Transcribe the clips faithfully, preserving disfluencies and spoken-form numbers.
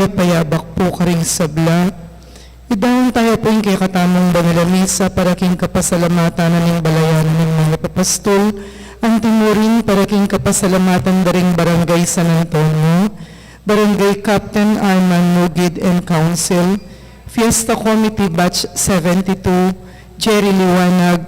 Payabak pu karing sabla. Idaun taya pu ing kekatamung banal a misa para king kapasalamatan na ning balayan na ning mga papastul, anti mu rin para king kapasalamatan da ring Barangay San Antonio, Barangay Captain Arman Mugid and Council, Fiesta Committee Batch seventy-two, Jerry Liwanag,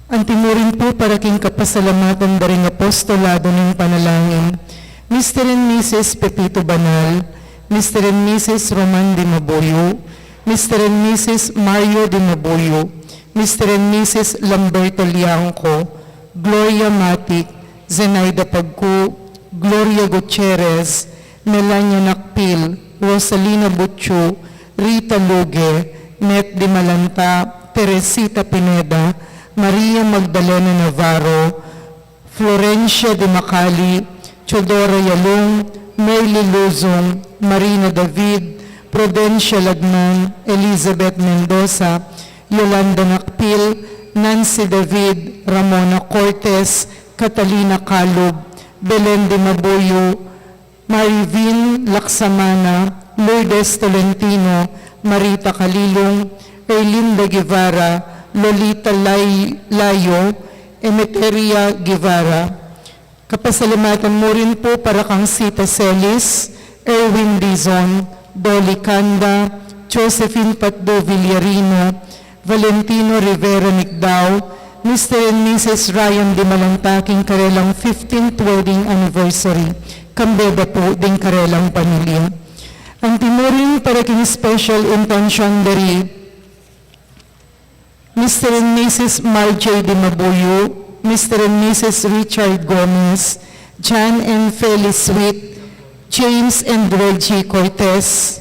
anti mu rin pu para king kapasalamatan da ring apostolado ning panalangin, Mister and Missus Pepito Banal, Mister and Missus Roman Dimabuyo, Mister and Missus Mario Dimabuyo, Mister and Missus Lamberto Liangco, Gloria Matic, Zenaida Pagcu, Gloria Gutierrez, Melania Nakpil, Rosalina Butchu, Rita Luge, Net Dimalanta, Teresita Pineda, Maria Magdalena Navarro, Florencia Dimacali, Teodora Yalung, Merly Luzon, Marina David, Prudencia Lagman, Elizabeth Mendoza, Yolanda Nakpil, Nancy David, Ramona Cortez, Catalina Calub, Belen Dimabuyo, Marivin Laksamana, Lourdes Tolentino, Marita Calilung, Erlinda Guevara, Lolita Lay-, Layo, Emeteria Guevara. Kapasalamatan mu rin pu para kang Sita Celis, Erwin Dizon, Dolly Canda, Josephine Patdu Villarino, Valentino Rivera Nicdao, Mister and Missus Ryan Dimalanta king karelang fifteenth wedding anniversary, kambe da pu ding karelang pamilya. Anti mu rin para king special intention da ri Mister and Missus Marjay Dimabuyo, Mister and Missus Richard Gomez, John and Felis Sweet, James and Reggie Cortez,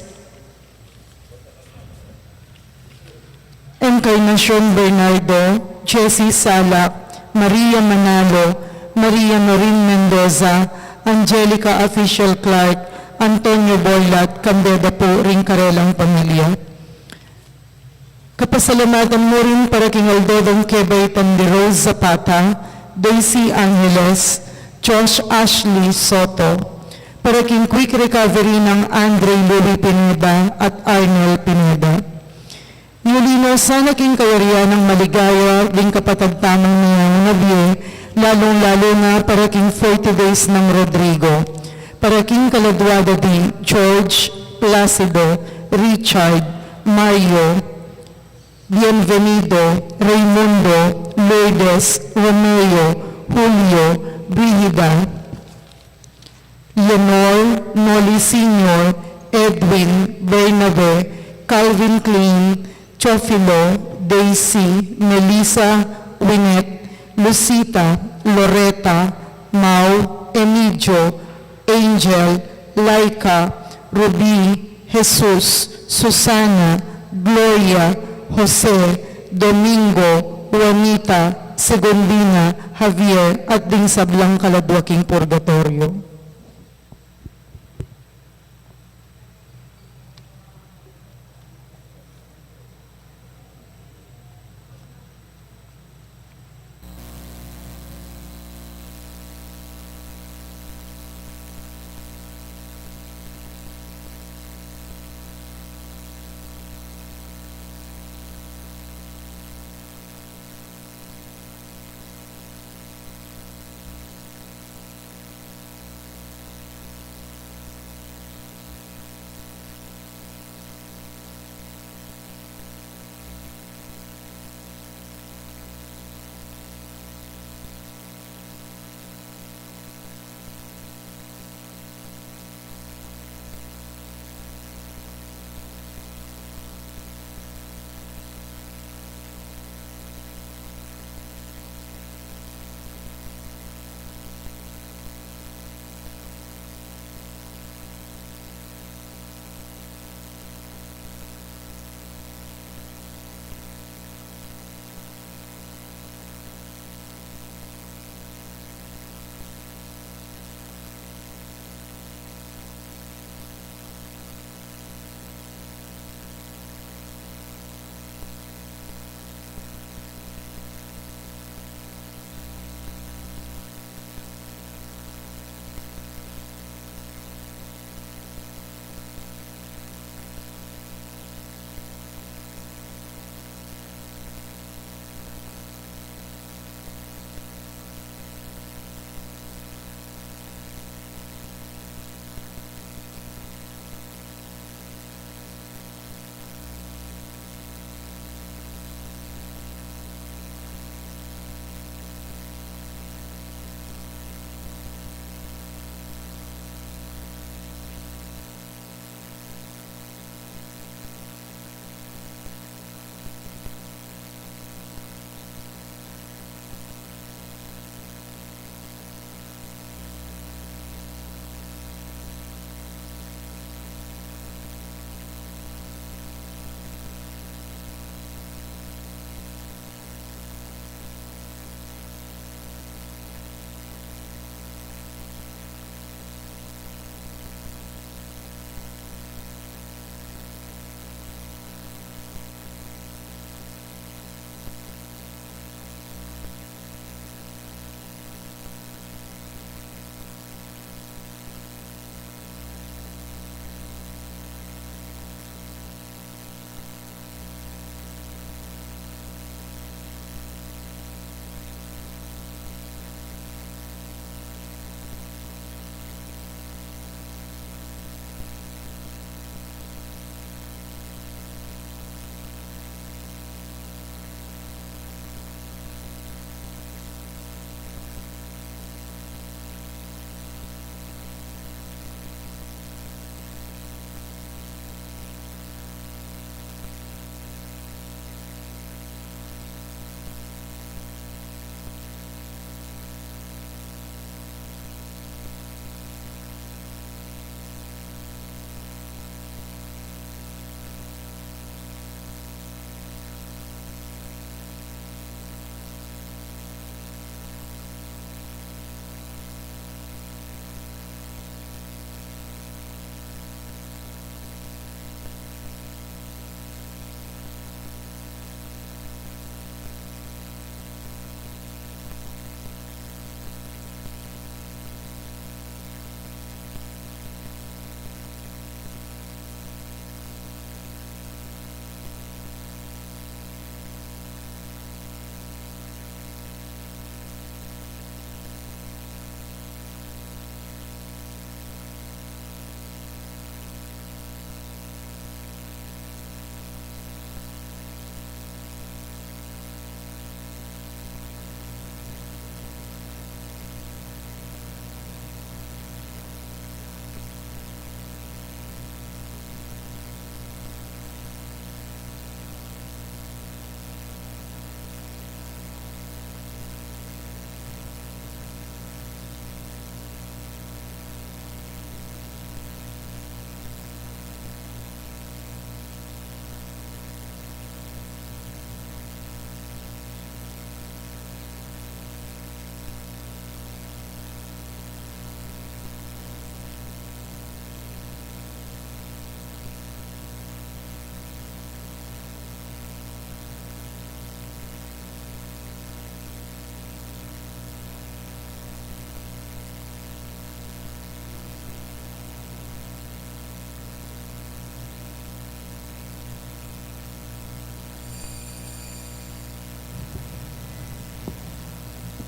Encarnacion Bernardo, Jessie Salak, Maria Manalo, Maria Marin Mendoza, Angelica Official Clark, Antonio Boylat, kambe da pu ring karelang pamilya. Kapasalamatan mu rin para king aldo dang kebaitan di Rose Zapata, Daisy Angeles, Josh Ashley Soto, para king quick recovery nang Andre Louis Pineda at Arnel Pineda. Yuli no sana king kayarian nang maligaya ding kapatad tamung miyang nabie, lalung-lalu na para king forty days nang Rodrigo, para king kaladua da di George, Placido, Richard, Mario, Bienvenido, Raimundo, Lourdes, Romeo, Julio, Brigida, Leonor, Noli Senior, Edwin, Bernabe, Calvin Klein, Teofilo, Daisy, Melissa, Winnet, Lucita, Loretta, Mau, Emigio, Angel, Laika, Ruby, Jesus, Susana, Gloria, Jose, Domingo, Juanita, Segundina, Javier, at ding sablang kaladua king purgatoryo.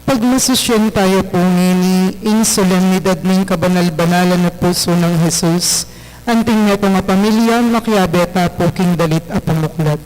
Pagmasusyan taya pu ngeni ing solemnidad ning kabanal-banalan a pusu nang Jesus, anting metung a pamilya makiabe ta pu king dalit a pamuklat.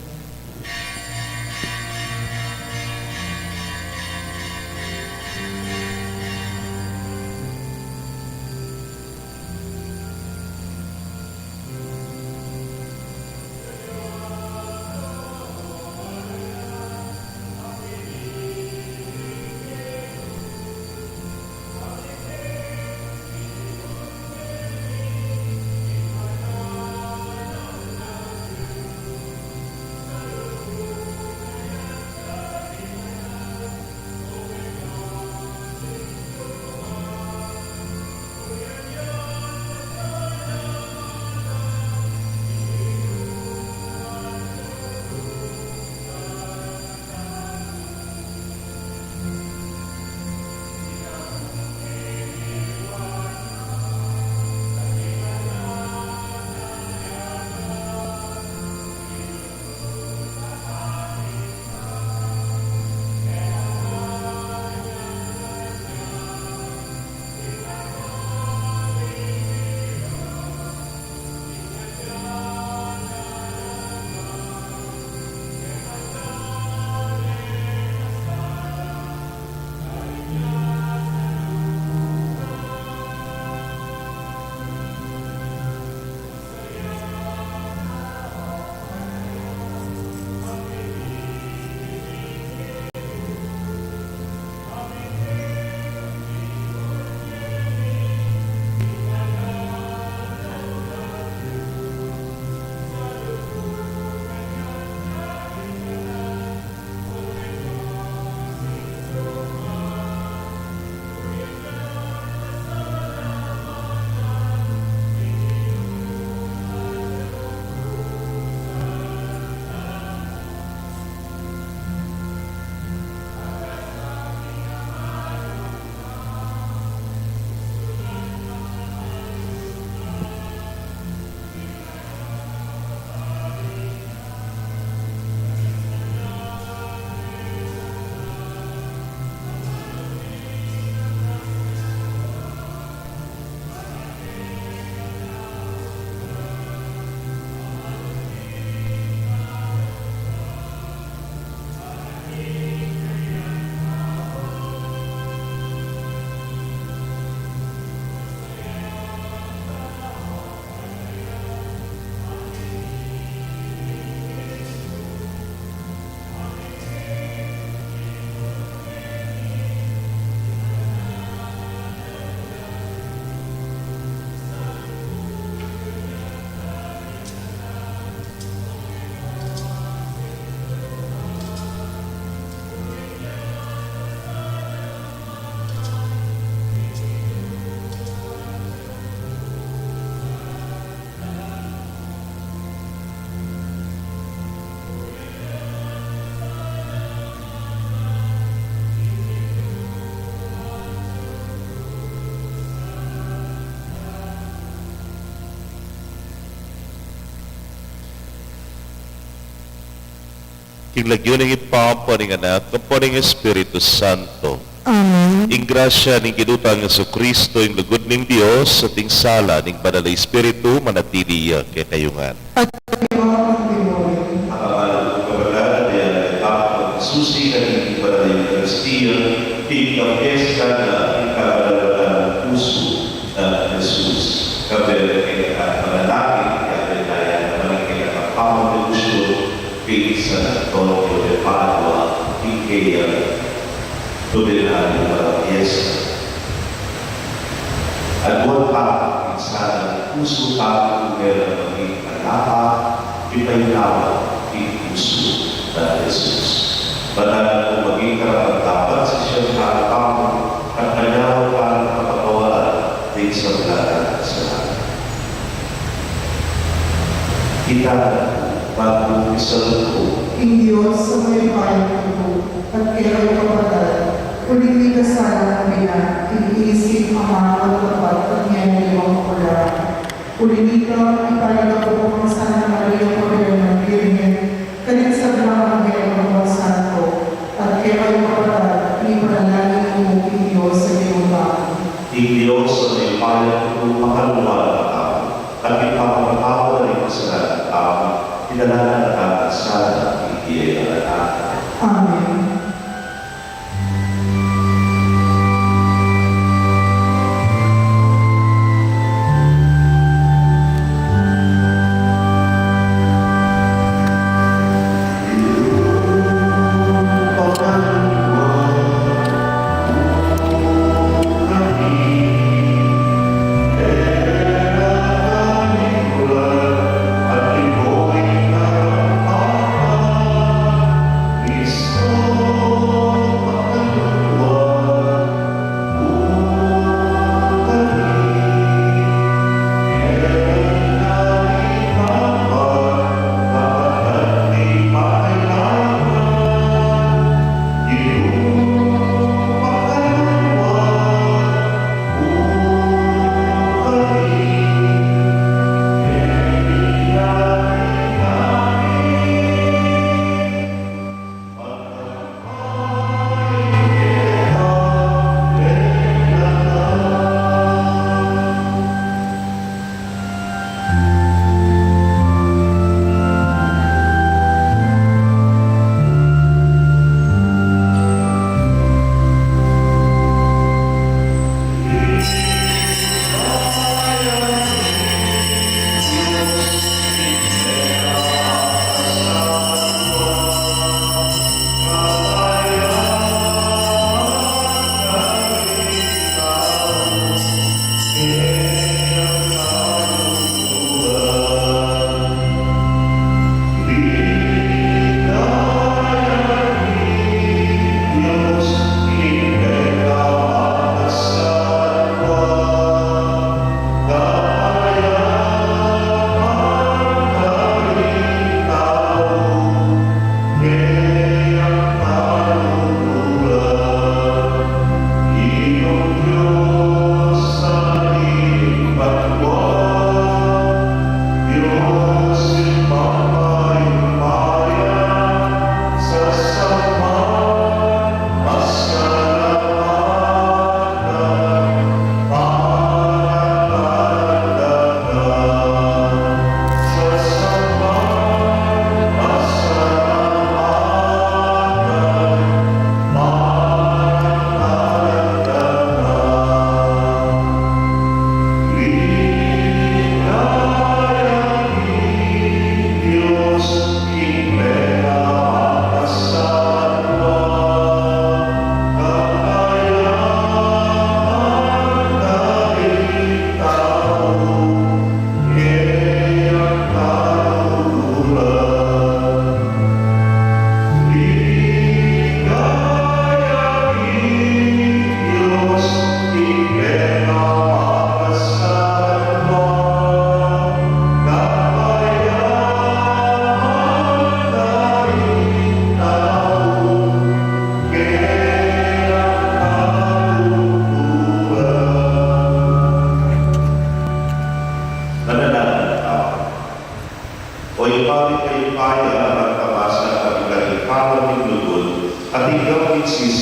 King lagyu ning Ibpa, ampo ning Anak, ampo ning Espiritu Santo. Amen. Ing grasya ning Ginu tang Jesucristo, ing lugud ning Dios, at ing sala ning Banal a Espiritu, manatili ya kekayu ngan. At kekayu ngan. Ang kapal ng kapatad, ay ang nagpapagsusi kaniting banal a Eukaristia, king piyesta na ning kabanal-banalan a pusu nang Jesus. Kayabe king panalangin, kayabe taya naman king kapamang debosyon, king San Antonio de Padua, king kayang tubinan para fiesta. At buwan pa, king sana pusu tamu, merang maging kalapa, ipaynawa king pusu nang Jesus. Matana pung maging karapat-dapat sa siyang tamu, at manyawa pa ning kapagkawaan ding sablang kasalanan. Kita na, magkumpisal ko. Ing Dios a mayupayang lugud, at kekayu kapatad, uling mikasala kami, king isip, amanu, tapat, at ngeni, pamagkulang. Uling ita, ipanyawad ko pu kang Santa Maria, Maria a Birhen, karing sablang anghel at santo, at kekayu kapatad, king panalangin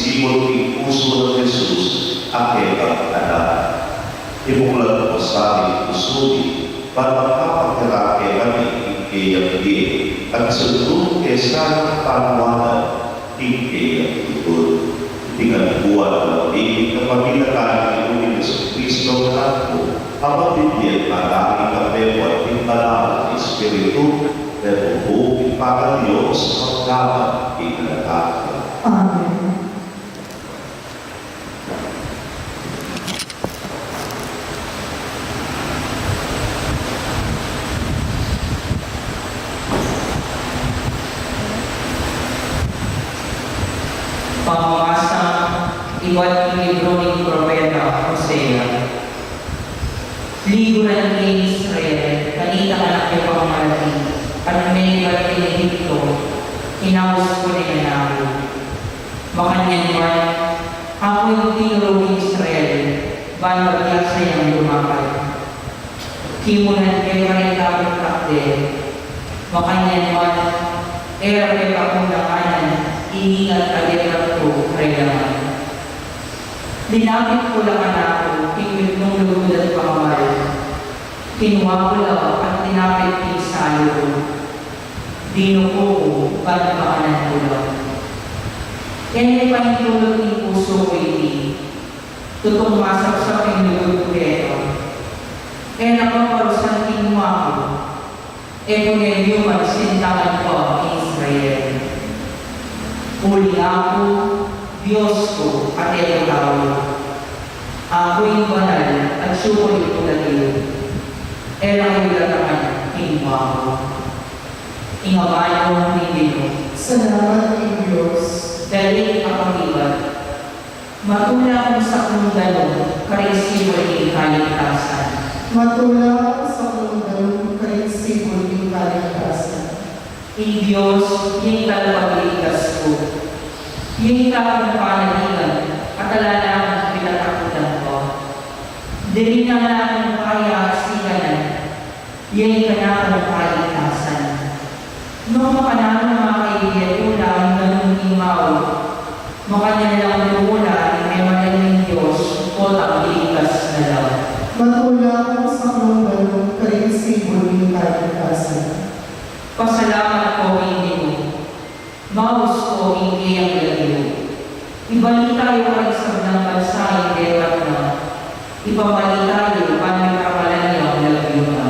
Simon ing pusu nang Jesus a kekang anak. Ibuklat mu sa ing pusu mi, ban makapakiramdam kekami ing keyang bie, at sundun ke sana panuanan ing keyang lugud. Iti ngan pu aduan mi, kapamilatan ning Ginu ming Jesucristo, Anak mu, a mabibie at manalig kambe ning Banal a Espiritu, Dios Apo, Ibpa ning Dios, magpaman king alang angga. Amen. Pamamasa ibat king libru ning propeta Hosea. Liguran ke ing Israel, kanita anak ya pang malaki, at mebat king Egipto, inaus ku ne ngana ku. Makanyan man, aku ing tinuru king Israel, ban mabiasa yang lumakad. Kimunan ke karing kapit takder. Makanyan man, e ra ke kakulangan ing ingat a depat ku karela man. Linapit ku la kanaku king mitmung lugud at pakamal. Kinua ku la at linapit king salu ku. Dinuku ku, ban pakanan ku la. E ne paintulud ning pusu ku iti, tutung masapsap ing lugud ku keka. E na ka parusan king mua ku. E ku ne miyuman sintangan pa ing Israel. Uling aku, Dios ku, at e ku tau. Aku ing banal, at sukul ku lagyu. E na ku latangan king mua ku. Ing amanu ning Ginu. Salamat king Dios. Dali a kakibat. Matula kung saklung danum karing sibul ning kaligtasan. Matula kung saklung danum karing sibul ning kaligtasan. Ing Dios, ya ing talapagligtas ku. Ya ing kakung panaligan, at ala na kung pinatakutan pa. Dili na la kung kaya at sikanan. Ya ing kanakung kaligtasan. Nung makananu na makaibie ku la ing danum king mau, makanyan lang tumula ing memalen ning Dios, potang iligtas na la. Matula kung saklung danum karing sibul ning kaligtasan. Pasalamat ku king Ginu. Maus ku ing keyang lagyu. Ibalita yu karing sablang bansa ing depat na. Ipamalita yu ban mipamalan ya ing lagyu na.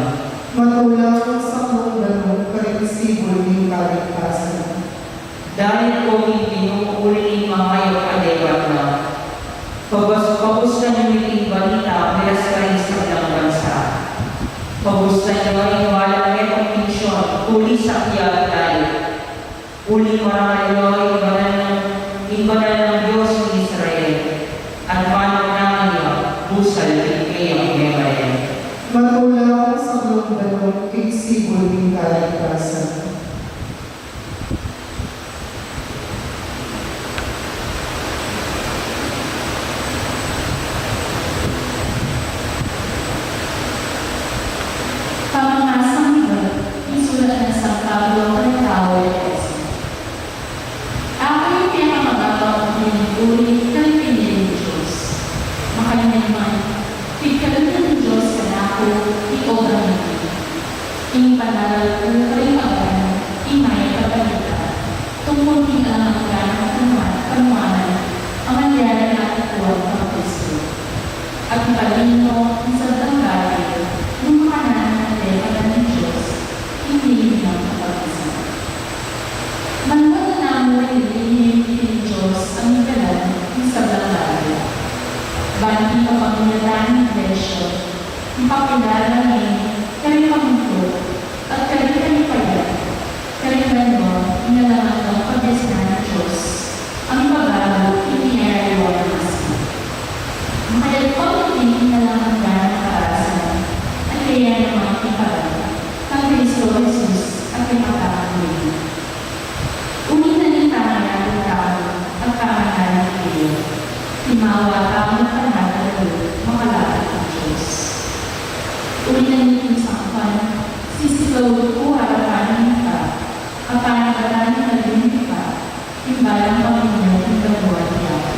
Matula kung saklung danum karing sibul ning kaligtasan. Dalit ku king Ginu uli ning mamayap a depat na. Pabus-, pabustan yu iting balita miras karing sablang bansa. Pabustan yu ing balang metung mensyon tuli sakya at dalit. Uling marangal ya ing banal nang, ing banal nang Dios ning Israel, at panunayan ya busal ing keyang memalen. Matula kung saklung danum king sibul ning kaligtasan. Pamamasang ibat king sulat nang San Pablo karing tau Efeso. Aku ing pinakamababang a pinili karing pinili ning Dios. Makanyan man, pigkalub na ning Dios kanaku ing obra na iti, ing panaral ku karing pagana ning Mayap a Balita tungkul king alang anggang kanuanan a malyari atin kang Kristo. At ipalino ing sablang bage nung makananu na depat na ning Dios ing lihim nang kapagbisan. Manuan na namu ring lihim ning Dios a migkalam king sablang bage, ban king kapamilatan ning Iglesia, mipakilala ne karing pamungkut at karing kalipayan, karing banua ning alang anggang kabiasnan ning Dios a mipabalu king miyayaliwang a masa. Makadagpang iti ing alang anggang kaparasan, at kaya naman king paran kang Kristo Jesus a kekatang Ginu. Uli na ning pamanaling tamu at pamanaling kaya, timawa tamu at panaling lugud makalapit king Dios. Uli na niting sangkan, sisigaud ku arapan ning Ibpa, a panibatan ning lagyu ning Ibpa, ing balang pamilya ning banua ning Apo.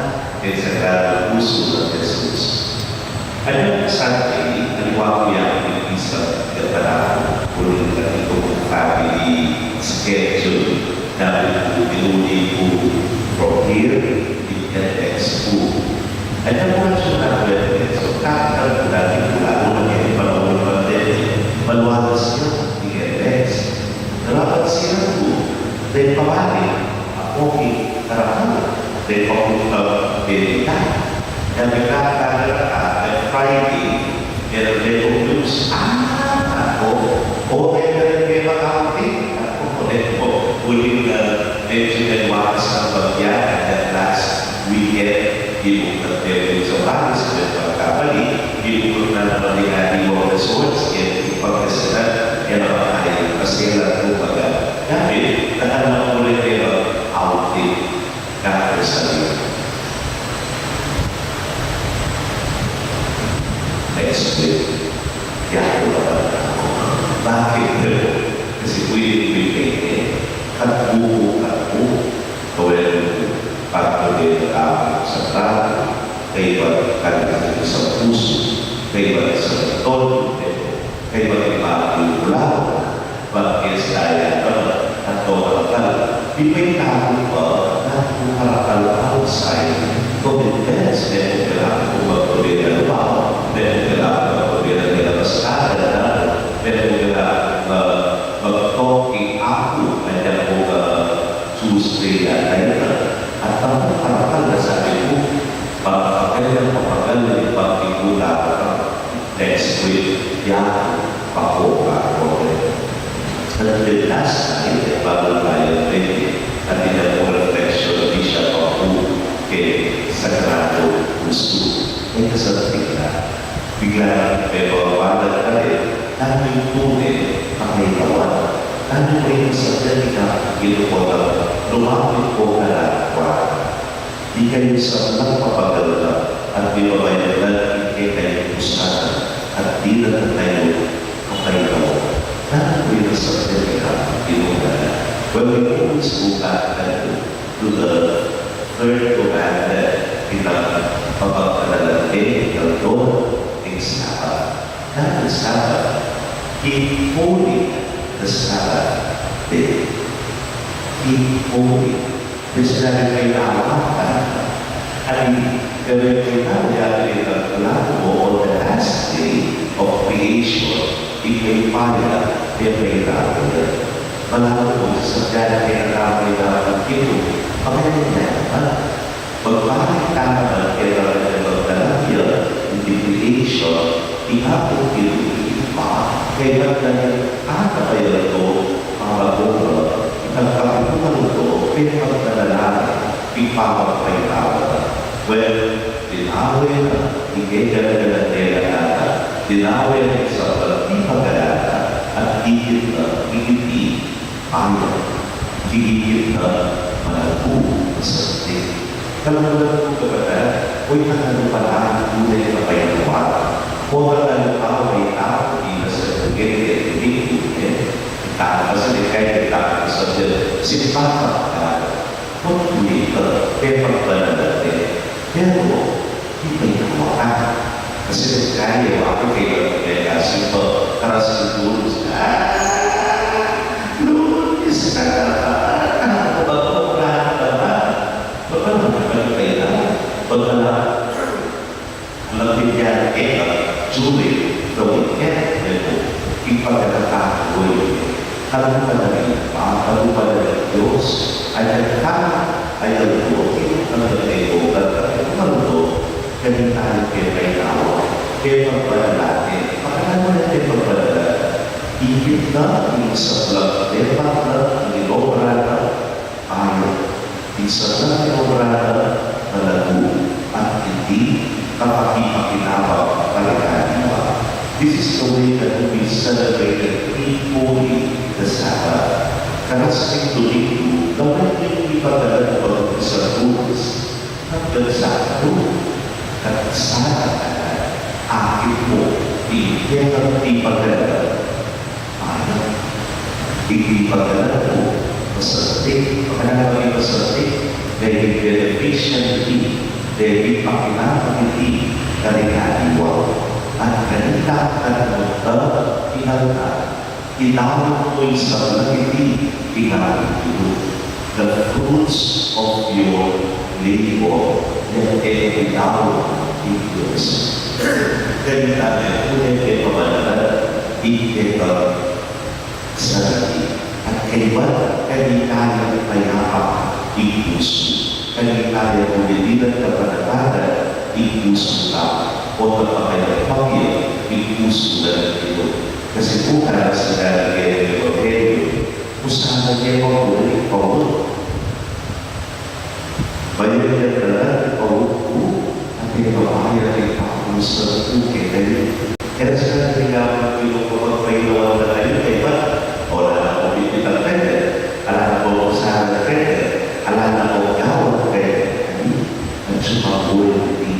king Sagradung Pusu nang Jesus. Anyang Sunday, aliwa ku yang ing misa king panahun, uling kami kung family schedule, namin ku pinuli ku from here, in N X ku. Anyang oras yu na N X, so, kakal ku dati ku lalo na kaya panahun ng pandemya, maluwalas ya ing N X. Nalaman siya ku, dahil pamali, aku king karakal, dahil papunta, dahil kita. Yang kita kagara ka, dahil Friday, meron din kong news. Ah, ako, okay na rin kayo makauti. Ako, ulit po, uling na medyo nagwakas ng bagya, and then last weekend, di po nagpwede sa bahay, sa pagkabali, di po na naman dinadiwang resorts, kaya ipagkasinan, kaya naman ay pasela, kumbaga. Dahil, nakalang ulit kayo, outing, kakasabi. Sagrado, kaybat karin sa pusu, kaybat sa tontu, kaybat iba ing kulawa, bakit saya ka, at karakal, di pa itago pa, at karakal outside commitments, ne kung kailangan ko magpabira lupa, ne kung kailangan ko magpabira nila mas kaganda, ne kung kailangan, uh, magtoking ako, kanya ko, uh, Tuesday yata yun, ah. At ang karakal na sabi ko, pag-, pag-, pag-, pag-, pag-, next week, yan, pakuha ko rin. At the last night, eh, bago tayo ready, at in a reflection, di siya pa po kay Sagrado Gusto. Ay, kasabing na. Bigla na may pagwawalan ka rin, dami yung tune, pakailawan. Dami mo yung sadya, di ka kinukulang, lumapit ko ka na, wa. Di kayo sa unang papagal na, at di ba may naglalaki kayo kusana, at di na kayo kapailawan. Dami mo yung sadya, di ka kinukulang. Well, we always go back to the third commandment, kita pagpagkanalan ng Lord, ing Sabbath. That is Sabbath. Keep holy the Sabbath day. Keep holy. Kasi sabi kayo na awa ka. At gawin kayo na, kaya kayo nagplano on the last day of creation, ikay paya, kaya kayo na Malabo sa sadya na kailangan kailangan kito. Pagkakailangan, magbalik tayo ng kailangan ng magdalagyan, in the creation, ihapon kito, ipa, kailangan na rin, ah, kapayaran ko, mga gobra, itang kapitungan ko, pinagdalanan, ipapagpaitawan. Well, dinawe na, ikay gana-gana, dinawe na, sa pagpipagdalanan, at ikit na, ikiti, Ayon, kikikit na malago, masanting. Kaluguran ku, kapatad, o, ing kakalupa na, tunay na kapayapan. O, kakalupa, may tao, di na sa bukid, kaya tumingin, eh. Tao kasi di kayo, tao sa bukid, simpata ka, o, tumingin ka, kaya pagbanal natin. Pero, Di pa ikaw, ah. Kasi kaya, bakit kayo nagkakasimba? Karas ng tulog. Ah! Lunes ka na naman. Ano ba ito? Wala ka naman. Ba't ba naman kayo kailangan? Ba't wala? Walang bigyan, eh, Julie, the weekend, eh, ipagkakataon. Kalupa na rin, ah, kalupa na rin Diyos. Ay, ay, ah, ay, ang Diyos, ang Diyos, ang Diyos, Ganita ing kepailawan, kepagbanal nati. Pakananu na kepagbanal? Ikit na ing sablang kepagbanal na inobra na, ayon ing sablang inobra na, malago, at iti kapakipakinabang karing kadiwa. This is the way that we celebrate and keep holy the Sabbath. Karas ning Domingo, gawin ning ipagbanal ing pagkikisang Lunes. Hanggang sa atu, at sana akit mu, ing kekang ipagdala. Ayan. Ing ipagdala mu, masanting, pakananu ing masanting, dahil beneficial iti, dahil pakinabang iti, karing kadiwa. At ganita, at munta, inalta, Idawat mu ing sablang iti king Ginu. The fruits of your labor, yan e idawat king Dios. Ganita ne, tune ne pabanalan ing kekang sablang iti. At kaybat, ganita ne payapa ing pusu. Kanita ya pu, dininan kapatawaran ing pusu na, o kapakayapang ya ing pusu na nandito. Kasi pu, karas na ning Ebanghelyo, usapan ya pa pu ring paut. Bayad ya na ring paut pu, at e babayad ing pakusan pu kekayu. Kaya sinabi nga pu, nung kapagpailawan na kayu, kaybat, ala na kung pipitang kaya, ala na kung usapan kaya, ala na kung gawan kaya, at sumaburi iti.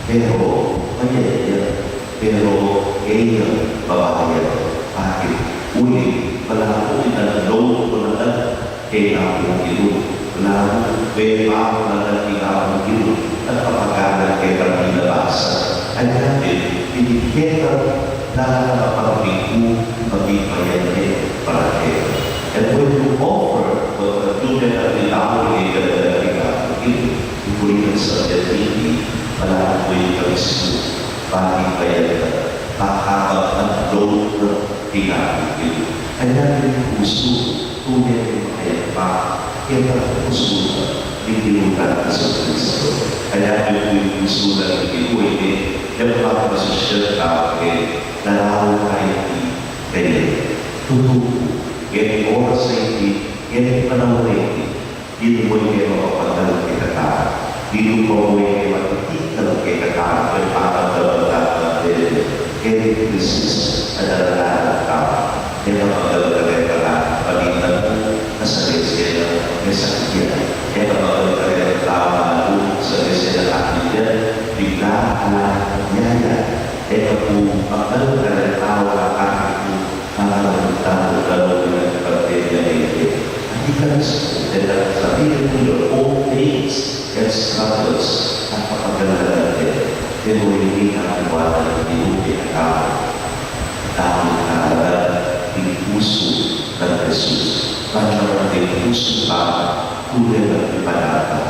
Pero, mayayaya, pero, e ya babayad. Bakit? Uli, balamu ing load ku na keng Apung Ginu. Balamu, balamu na keng Apung Ginu. Keta, lalam na kapagminggu, maging mayayat para keta. And when you offer what the children of the hour, ipurinan sa Pilipi, malabo yung kamismo, maging mayayat, makakapag-upload ng tinapit. Kaya yung puso, tunay yung makayagpa, kaya puso na, hindi mo na sa Kristo. Kaya yung puso na hindi mo, hindi, yung mga sosyal na, eh, narawan tayo, hindi, kaya, tutubo, kaya oras ay hindi, kaya panahon ay hindi, Dinu mu ike mapapagal kekatamu. Dinu mu ike matitikan kekatamu. Kaya papagal kekatamu, kaya Kristus adalan na kekatamu. Kaya mapagal kekatamu na, palitan mu, na sa Iglesia, na sa Iglesia. Kaya mapagal kekatamu, sa Iglesia, na Iglesia, bigla, ala, yaya. Kaya mapagal kekatamu, na Ang tamu daw pinagpagpinyaligid. At ika mismo, dahil sabihin mo your own pains and struggles, at papagalagan din. Pero hindi na iwanan ng Ginoo pinatawad. Dahil kaalaman ng puso ng Jesus. Pagkaroon ng puso pa, tunay na pipanata,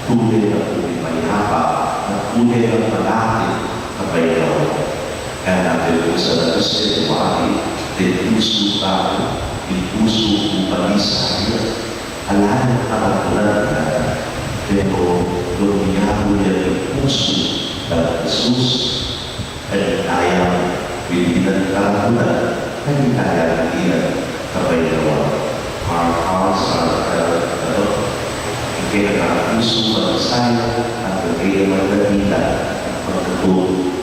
tunay na pumipayapa, at tunay na palapit sa Panginoon. Kaya natin po sa Espiritu, may puso tayo, may puso po kami sa iyo. Ala nang karagdagan na, pero doon niya po yan yung puso ng Jesus. Kaya kaya, hindi na karagdagan, kaya kaya hindi na kabaylawan. Our hearts are, uh, uh, ikinapuso, magsaya, at kaya magdadila, at magdadong,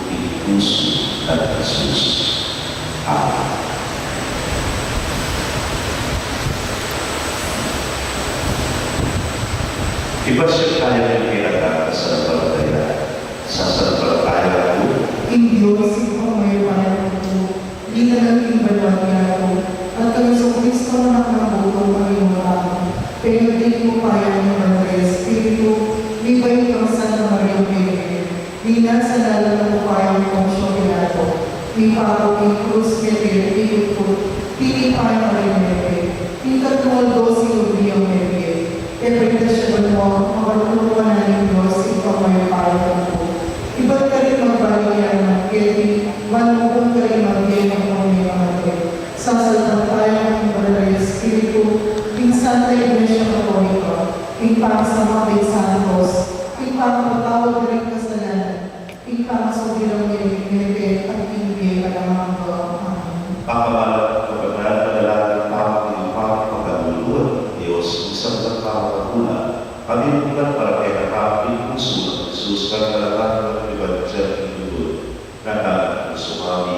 puso ng Jesus. Amen. Ipasyag tayo ng pinagkakasalbantaya. Sasalbantaya ku ing Dios, ing pamayo-payo ku, dinalan king banua ku, at kang Jesucristo, anak nang bugtung Panginoon tamu, pengabdi king upaya ning Banal a Espiritu, mibait kang Santa Maria Virgen, Dinala sa lalam ning upaya nang Poncio Pilato, mipaku king krus, mete, pikutkut, tinipa, karin mete, king katlung aldo sinubli yang mete, pepaitas ya banua, makalulwan na ning Dios, Ibpang mayupaya king lub. Ibat karin magbalik ya naman keti, ban mukun karin mabie king mabie king mate. Sasalbantaya ku ing Banal a Espiritu, ing Santa Iglesia Katolika, ing pangasama ding santos, ing pangapatawad da ring kasalanan, ing pangasubli rang mete, at king bie alang angga. Amen. Pakamal at kapatad, manalangin tamu king pakakalulu ning Dios, ing sablang pamagkakula, pamimukan para kekatamu ing pusu nang Jesus, kang talagang iban siya king lugud. Natamu pusu kami,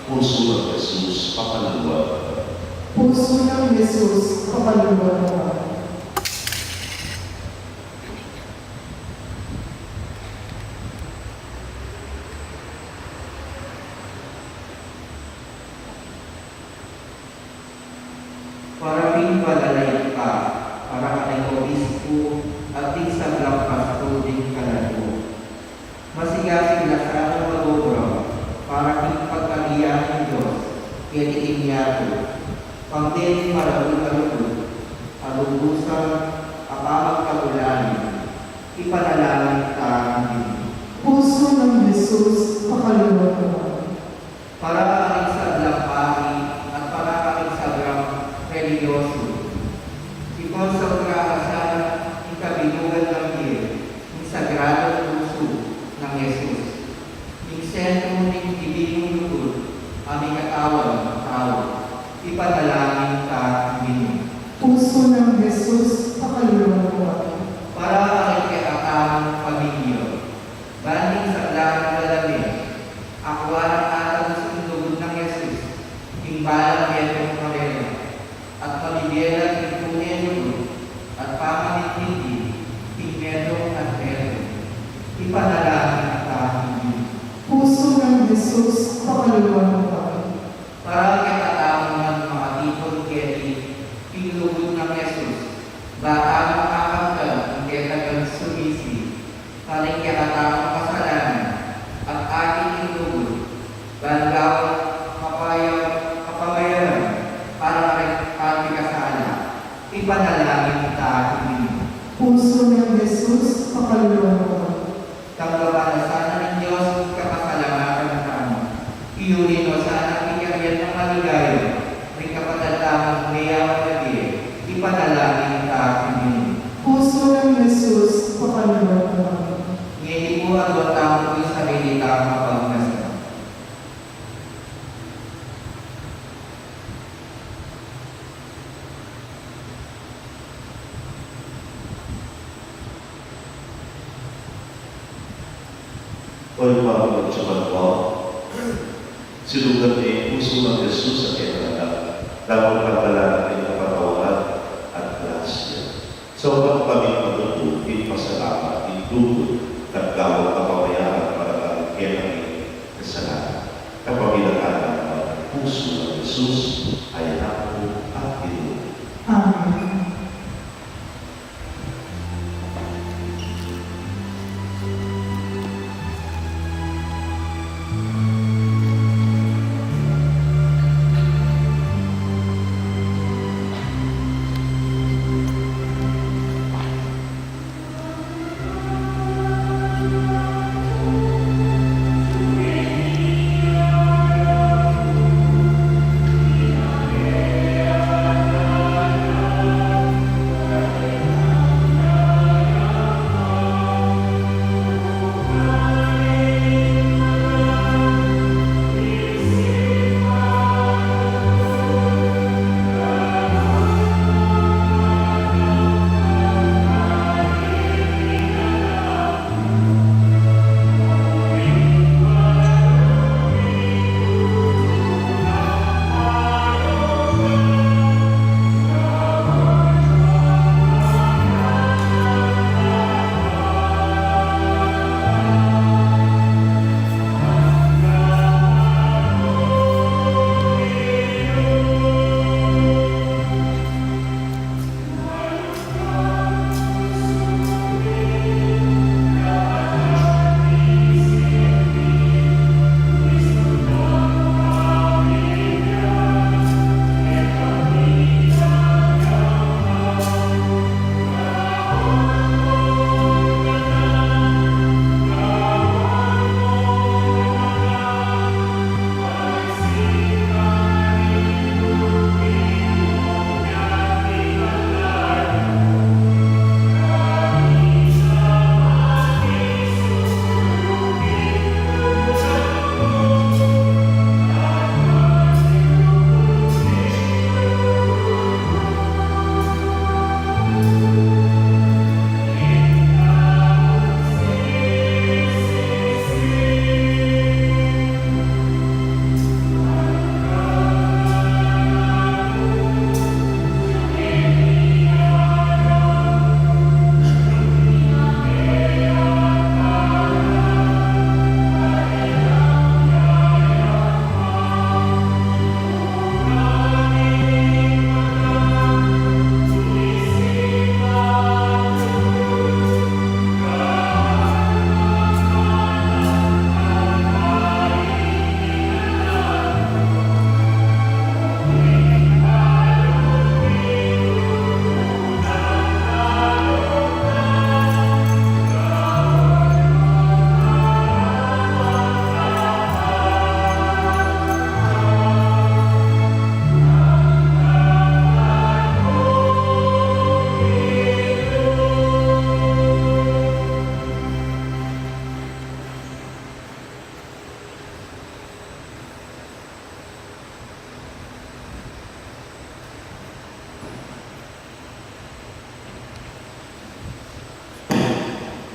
pusu nang Jesus, pakaluluan mu kami. Pusu nang Jesus, pakaluluan mu kami. Para king palalayap ka, para kang obispo, at ding sablang pastor ding kaladua. Masigasig la sanang mag-obra, para king pagkarian ning Dios, keti king yatu. Pang deni maragul a lugud, a lubusan, a pamagkakulayan, ipanalangin ta king Ginu. Pusu nang Jesus, pakaluluan mu kami. Para karing sablang pari at para karing sablang relihiyoso, ikonsagra sana ing kabilugan nang bie, ing sagradong pusu nang Jesus, ing sentro ning divinong lugud a mikatawan tau, ipanalangin ta king Ginu. Pusu nang Jesus, pakaluluan mu kami. Para karing kekatamung pamilya, ban ding sablang lalabe, akua nang atalus king lugud nang Jesus, king balang metung karela, at mabibie la king tune a lugud, at pamamintindi, king metung at metung. Ipanalangin ta king Ginu. Pusu nang Jesus, pakaluluan mu kami. Para kekatamu ngan makatipun keti king lugud nang Jesus, ba tamu makamtan ing kekatamu sumisi karing kekatamung kasalanan, at atin king lugud, ban O Ibpa mi, atsu ka banua, sinukat ne ing pusu nang Jesus a kekang anak, dapot tanggalan na ing kapatawaran at grasya. Saupan mu kaming patutu king pasalamat king lugud at gawan kapamayaran para king kekami kasalanan. Kapamilatan na ning pusu nang Jesus a Anak mu at Ginu. Amen.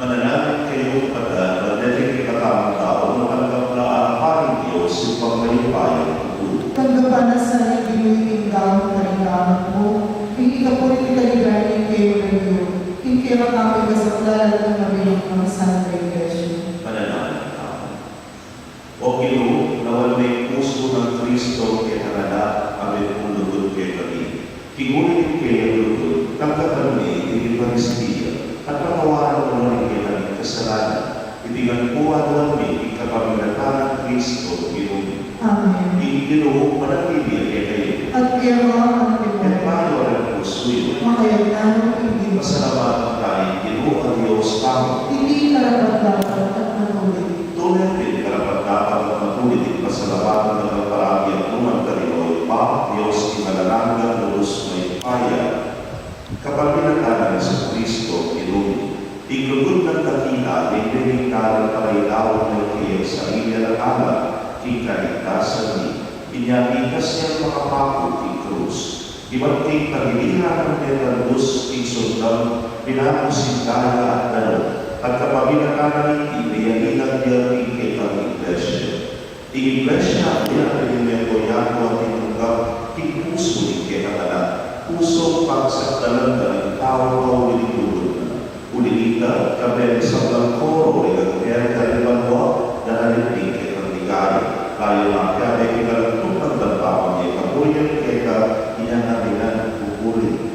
Manalangin kayu, kapatad, ban deng kekatamung tau matanggap na arapan ning Dios Ibpang mayupayang lugud. Tanggapan na sa ning Ginu iting daun king gamat mu, ing ikapuri king kaligayan ning kayarian mu, king kekatamung kasaplalan at ning mabilug nang Santa Iglesia. Manalangin tamu. O Ginu, nawal me ing pusu nang Kristo kekang anak, a mitmung lugud kekami. King uli ning keyang lugud, tanggapan me iting Eukaristia, at patawaran mu la ring kekaming kasalanan. Iti ngan pu aduan mi king kapamilatan nang Kristo Ginu mi. Amen. Ing Ginu manatili ya kekayu. At keka mu naman. Ipayo ing pusu yu. Makayagnan king Ginu. Pasalamatan taya ing Ginu a Dios tamu. Iti karapat-dapat at matulid. Tune pin karapat-dapat at matulid ing pasalamatan da kang parati at nu man karin, o Ibpa, Dios king alang angga, lubus mayupaya. Kapamilatan nang Jesucristo, Ginu mi, ing lugud nang dakila, ibie na para ilawan na king sarili alang angga, king kaligtasan mi. Inya mitas yang makapaku king krus. Ibat king tagiliran nang metan lus king sundang, pinalusin da ya at danum. At kapamilatan na niti, meyari na ya king Ing Iglesia, nia, ing meto yatu a tinanggap king pusu ning kekang Anak, pusung pagsakdalan da ring tau kauli ning lugud na. Uli nita, kayabe ning sablang koro ring anghel karin banua, daralit ing kekang ligaya, lalu na kayabe king kalantukan dang pamamie kaburian keka, inyang atin nang pupuri.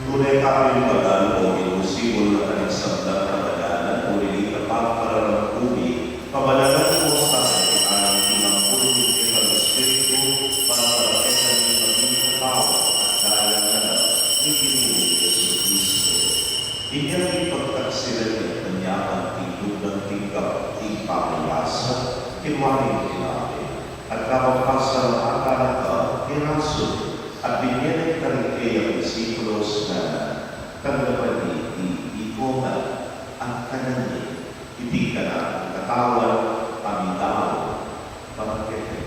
Tune kapin pagan o inusimun na kaning sablang kapadanan, uli nita pagpararambubi, pabanalan mo sa atin ing ampon ning kekang Espiritu, para para kekami maging katawan at daya na ning Ginu Jesucristo. Inyang ipagtaksilan ya ing kanyaman king lub nang tinggap ing pamagasa, kinua ne ing tinape, at kapagpasalamatan na, pirasu, at binie na karing kayang disipulos, ngana, tanggapan ye iti, iko ngan, at kanan ye, iti ing kanakung katawan a midaun para kekayu.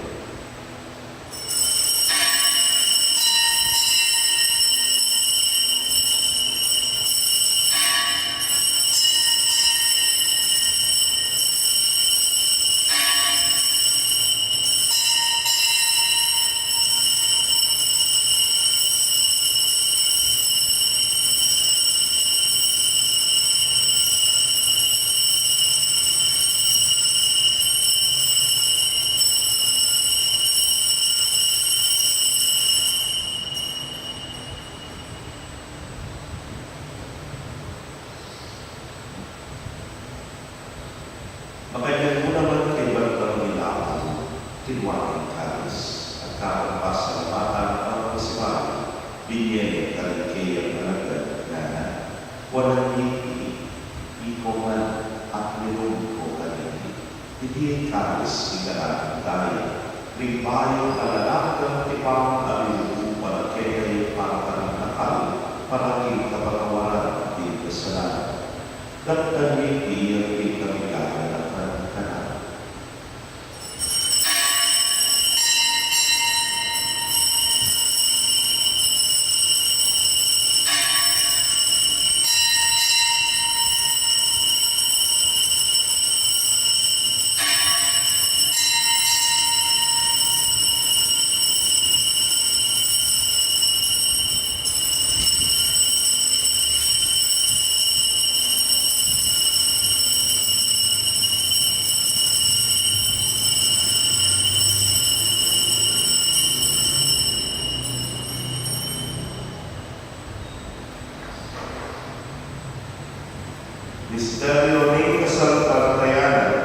Makanyan mu naman king bantang ilawan, kinua ne ing kalis, at kapagpasalamatan na, pagsibayu, binie ne karing kayang alagad, ngana, kuanan ye iti, iko ngan, at minum ko kaniti. Iti ing kalis ning kanakung daya, ning bayung at anakang tipan a binubu para kekayu at para karing dakal, para king kapatawaran ning kasalanan. Daptan ye iti, ing kamigayan na kanaku. Misteryu ning kasalpantayanan.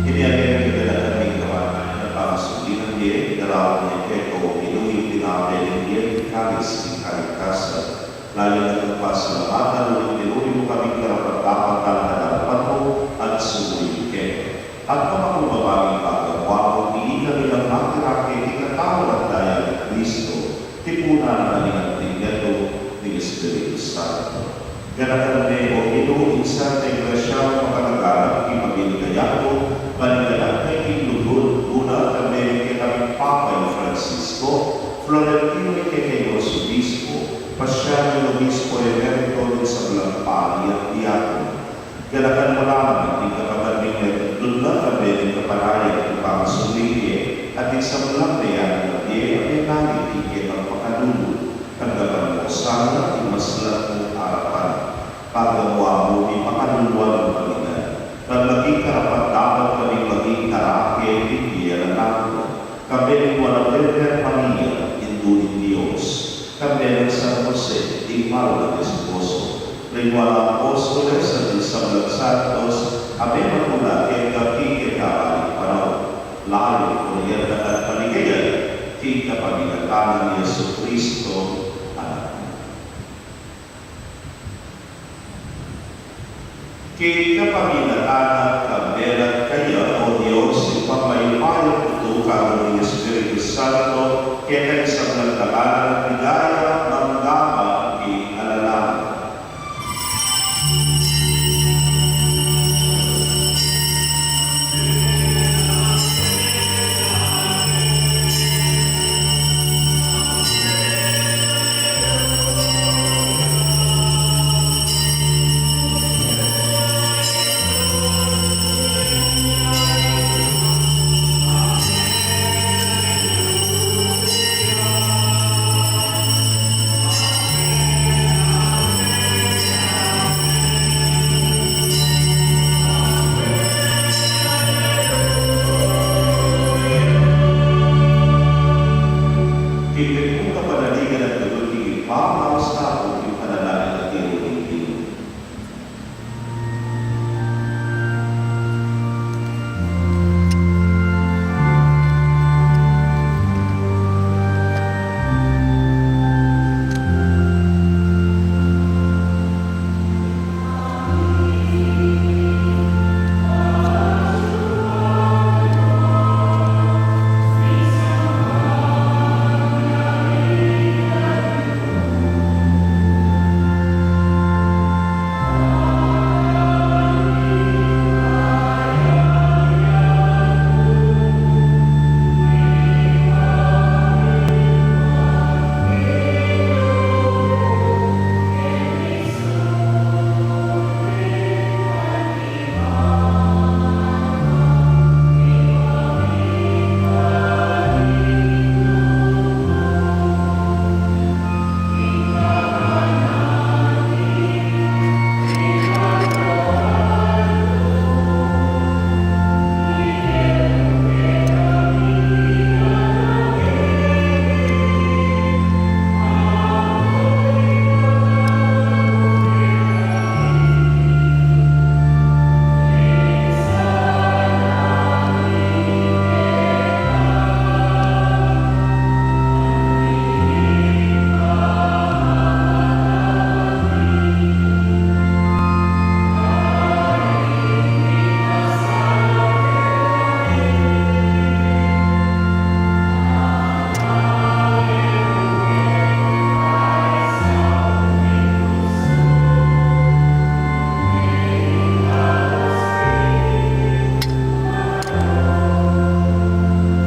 Ini ing kaganakan ning kamatayan a pangasulinan ye, daraun ye keko, ing tinape ning bie, ing kalis ning kaligtasan. Lalu na kapagpasalamatan, uling tinuri mu kaming karapat-dapat alang a darapan mu, At pamakumbaba mi ing pagawa mu, ing ikami nang makirake king katawan at daya nang Kristo, tipunan na ning anting metung ning Espiritu Santo. Ganakan me, O Ginu, ing Santa Iglesia mu, paganakan king pamikayap mu, balikan na king lugud mu na, kambe ning kekaming Papa i Francisco, Florentino i kekayung Obispo, Pasiano i Obispo Emerito, ning sablang pari at diakono. Ganakan mu la ring kapatad ming metung na, kambe ning kapanayan ning pamasunlike, at ing sablang meangu a bie a mengaling king kekang pakalulu. Tanggapan mu sana king maslan mung arapan. Pagamuan mu ing pakaluluan mung Panginoon, ban maging karapat-dapat kaming maging karake ning bie alang angga, kambe ning Nuan a Birhen Maria, Indu ning Dios, kambe nang San Jose, ing mal nang esposo, ring Nuan a Apostoles, at ing sablang santos a mematula keka king kekaring panaun, lalu ku ring ganap at kaligayan king kapamilatan nang Jesucristo, Anak mu. King kapamilatan na, kambe na at kaya, O Dios, Ibpang mayupayang tutu, kayabe ning Espiritu Santo, keka ing sablang dangalan at ligaya, mangga man king alang angga. King pepung kapanaligan at lugud ning Ibpa, maus na pu ing panalangin a tiru ning Ginu.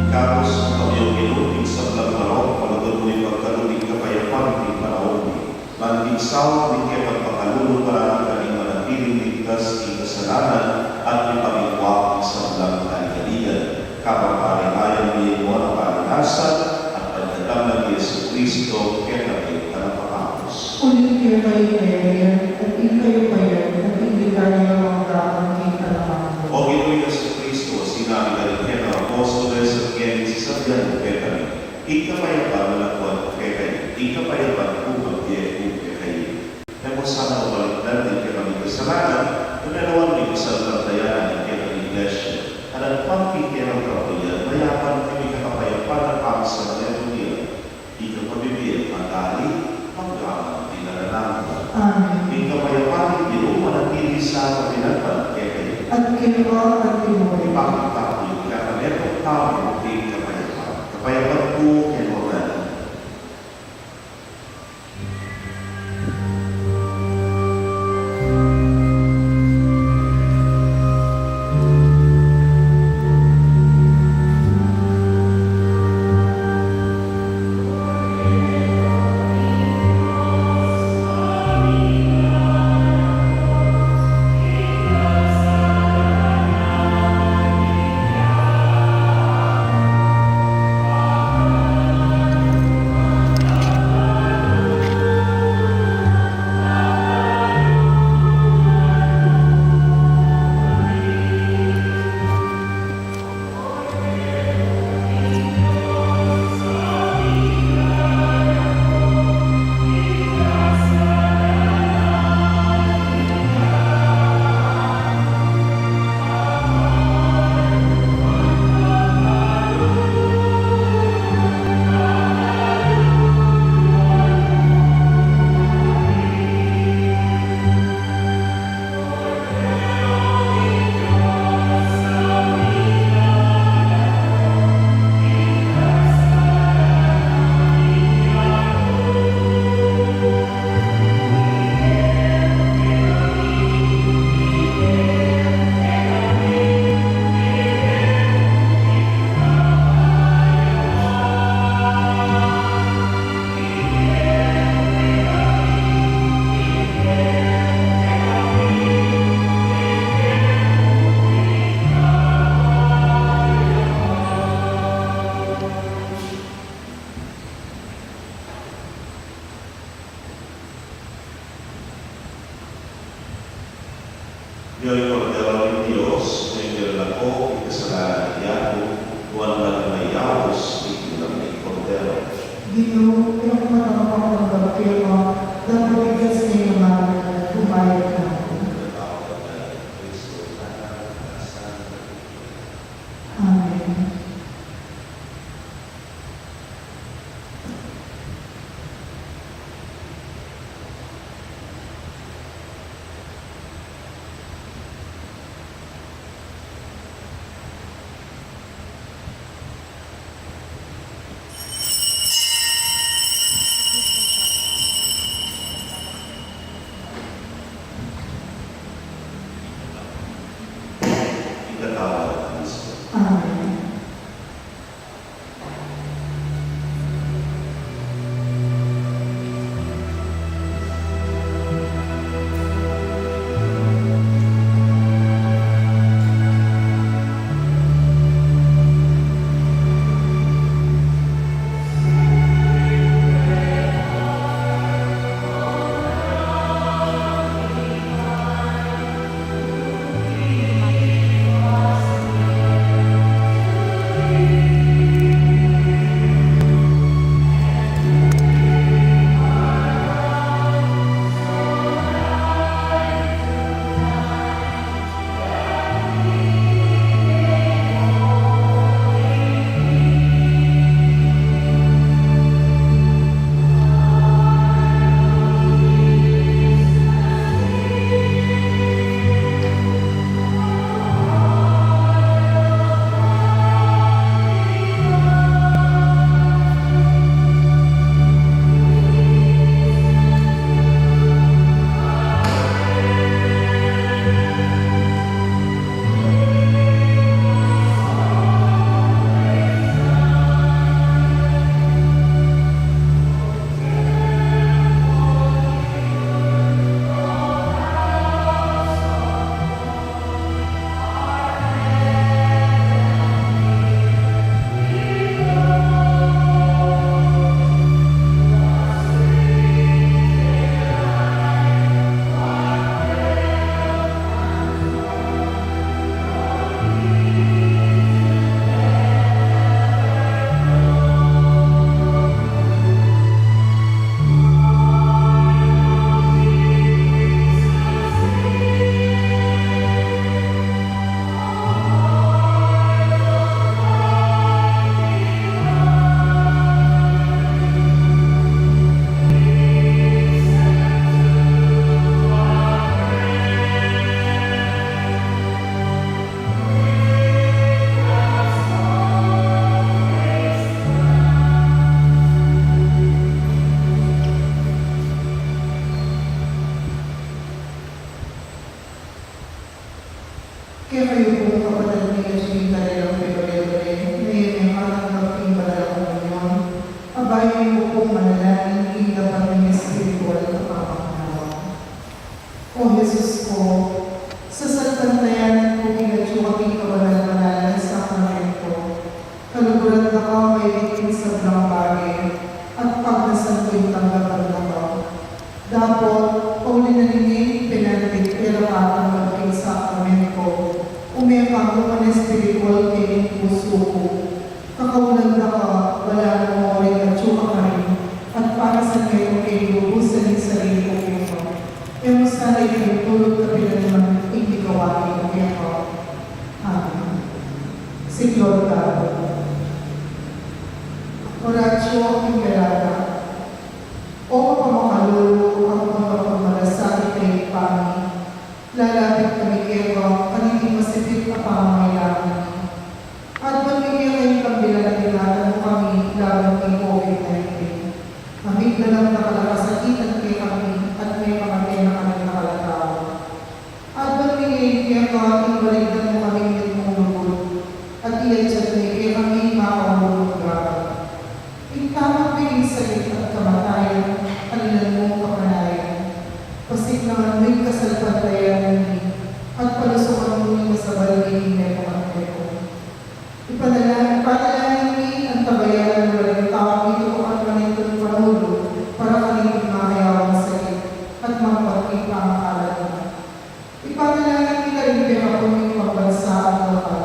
Ikabus mu kami, O Ginu, king sablang marok, palugud mu ing pagkalub ning kapayapan king panaun mi. Ban king saup ning kekang pakalulu, parati kaming manatiling ligtas king kasalanan at mipamitua king sablang kaligaligan. Kabang parimayan mi ing nuan a paninasa at panyatang nang Jesucristo, kekami talapangabus. Uling kekay ing kayarian, at ing kayupayan, at ing ligaya, mangga man king alang angga. O Ginu Jesucristo, a sinabi mu karing kekang apostoles, at ngeni sasabian mu kekami, ing kapayapan ku lakuan ku kekayu, ing kapayapan ku ibie ku kekayu. E mu sana balikdan ding kekaming kasalanan, nune lawan mu ing pasasantayanan ning kekang Iglesia, at agpang king kekang kapulian, mayapan mi king kapayapan a pamisalan metung ya. Ika pabibie, magali, mangga man king alang angga. Amen. Ing kapayapan ning Ginu manatili sa kapilan man kekayu. Kaya at tinuloy bakit tayo, kaya kami itong tao, king kapayapaan. Kapayapaan ku kekayu. Iyong Kordero ning Dios, mengel na king kasalanan ning yatu, nuan la ing mayaus king tinan ning Kordero. Ginu, ikayu ing matampang manggabus kekami, dapot igaspi mu kami, bumayat kami. Amen. Kekayu pung kapatad mi atiu king karelang pepare-pare, na e mekatanggap king banal a komunyon, abayan yu pung manalangin king dapat ning espiritual a pamagnawa. O Jesus ko, sasalpantayanan ku king atiu ka king kabanal-banalan a sakramento. Kaluguran da ka maigit king sablang bage, at pagnasan ku ing tanggapan da ka. Dapot, pauli na ning penantit e la katanggap king sakramento, ume ka mu man espiritual king pusu ku. Kakaulan da ka, balan mu ring atiu ka karin, at panasan me ku king lubusan ing sarili ku keka. E mu sana ikalulut kapilan man ing mikawani ku keka. Amen. Señor God, Oratio Imperata. O mapamakalulu ampon mapamalasakit a Ibpa mi, lalapit kami keka kaniting masipit a pangangailangan mi. Adwan mi keka ing kambilan a binatad mu kami laban king COVID nineteen. Mamiglalang dakal a kasakitan kekami at mepamate na kaming dakal a tau. Adwan mi ngan keka ing baligdan mu kaming mitmung lugud, at iyatyag mu kekami ing makaulung gabat. Ing tamat mi king sakit at kamatayan, alinan mu king kapanayan. Pasiknangan mu ing kasalpantayanan mi, at palusukan mu ing masabal mi king mepamate ku. Ipanala-, ipanalangin mi, antabayanan mu la ring taung mitutukan manintun panulu para kaniting makayawang sakit, at magpat king pamakalan mu. Ipanalangin mi la ring pekapun ning pambansa at lokal,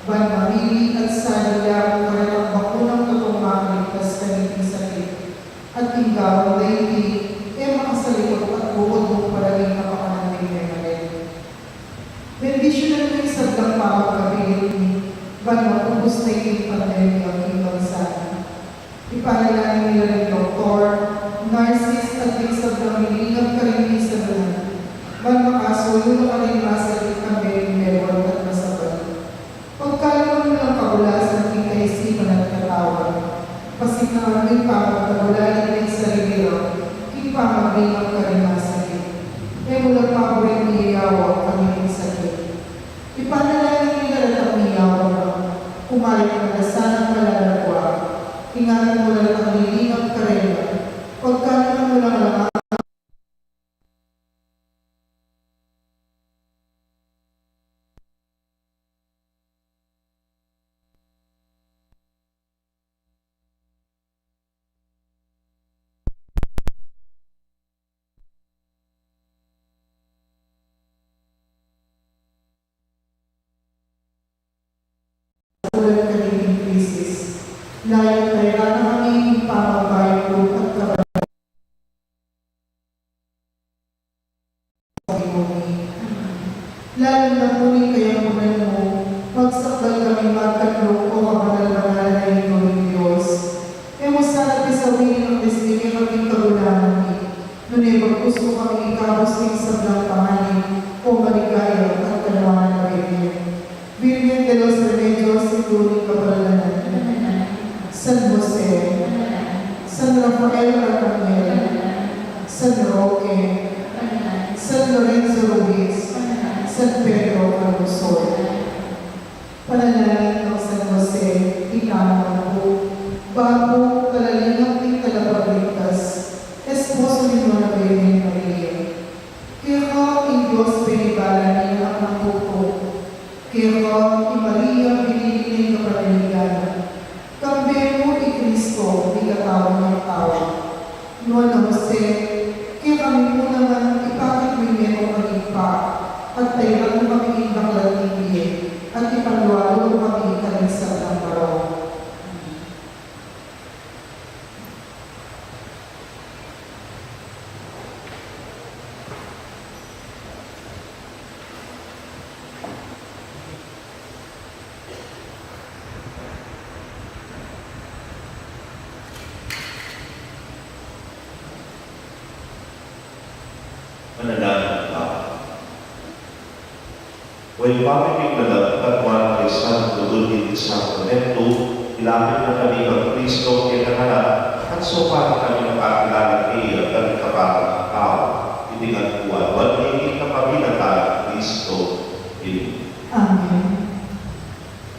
ban mamili at sali la karetang bakunang tutung makaligtas kaniting sakit, at ing gawang daiti e makasalikut at bukud mung para king kapakanan ning memalit. Bendisyunan mu ing sablang pamagkapilit mi, ban mapupus na iting pandemya king bansa mi. Ipanalangin mi la ring doktor, nurses, at ding sablang lilingap karin king salunan, ban makasuyu na karing masakit kambe king bebot at masabal. Pagkalub mu lang kabulasan king kaisipan at katawan, pasiknangan mu ing pamagtagulaling ning sarili ra king pamaglingap karing masakit. E mu lang paburing miyayawa kaniting sakit. Ipanalangin mi la retang miyawa na, kumayap na la sanang malagwa. Ingatan mu la retang lilingap karela, pagkalub mu lang alang ulan kaniting krisis. Layun taya na kami king pamagbayung lub at kabanalan mu. Lalung-lalu na king kayambunan mu, magsakdal kami magkanlung, o kabanal-banalan a Indu ning Dios. E mu sana pisawian ing aklis mi keka king kagulangan mi, nune bagkus mu kami ikabus king sablang panganib, o maligaya at kanuanan a Birhen. Virgen de los Remedios, Indu ning Kapaldanan. San Jose, San Rafael Arcangel, San Roque, San Lorenzo Ruiz, San Pedro Calungsod. Panalangin nang San Jose, itamu pu, bapu, talalingap ning Talapagligtas, esposo ning Nuan a Birhen Maria. Keka ing Dios penibala na ning anak nang tutung. Keka i Maria binili na ing kapanaligan na. Kambe mu i Kristo, mikatau nang tau. Nuan a Jose, kekami mu naman ipakit mu ing metung ming Ibpa, at pairan mu kami king baklat ning bie, at ipanlualu mu kami karing sablang marok. Manalangin tamu. O Ibpa mi king galak, kanuan ning Santo Lugud king sakramento, ilapit na kami kang Kristo keka na, at saupan na kami king pakilala kaya karing kaparatang tau. Iti ngan pu aduan mi king kapamilatan nang Kristo. Amen. Amen.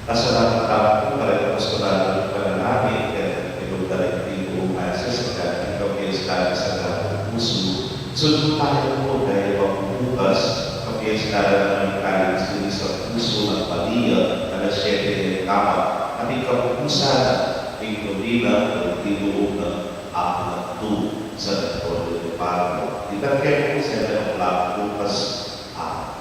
Pasalamat tamu para ing apostolado ning panalangin, kaya pinunta rin dito ang Francis, ang dating kapiyasan sa dating puso. Sunod tayo po dahil magbubukas, kapiyasan naman ng kalis din sa puso ng Maria, alas siyete ng kama, at ikapupusan ning Domina, ang tinuong na ang nagtu sa nagporo ng Pablo. Itang kaya po sa mga bukas, ah,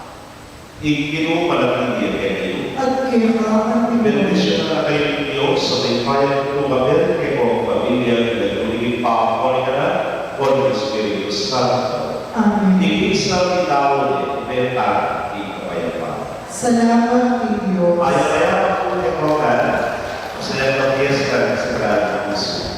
Ing Ginu manatili ya kekayu. At keka naman. Bendisyonan na kayu ning Dios, sa mayupayang tumabil, kekayu at pamilya, ing Ginu, Ibpa, Anak, at Espiritu Santo. Amen. Ing misa itamu ne, ing kapayapaan. Salamat king Dios. Mayap a pamagkita, masayang piyesta ning Sagrado Puso.